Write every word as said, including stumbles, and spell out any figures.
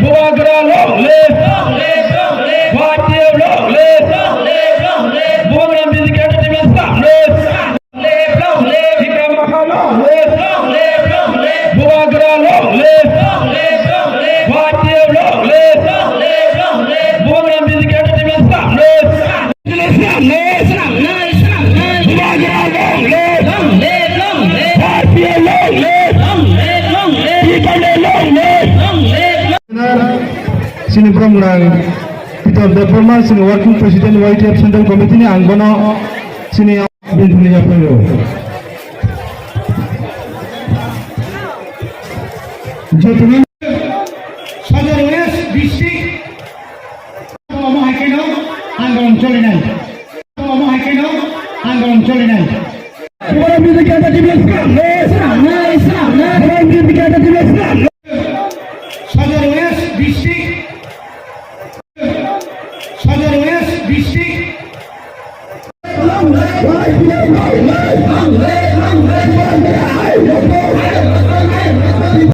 Bubagra long live. Bharatiya long live. Bubagra music entertainment long live. Hika Maha long live. Bubagra long live. Bharatiya long live. Bubagra music entertainment long live. Bubagra long live. Bharatiya long live. Chini Bwrwng Rang Peter Debbarma, chini working president Y T F Central Committee ni, ang bono chini bini yaphaio. Jotono Sadar West District, omo hai kheno andolon cholinai. Omo hai kheno andolon cholinai. Bwrwng Rang Peter Debbarma, Bwrwng Rang Peter Debbarma. Sadar West District, Sadar West District.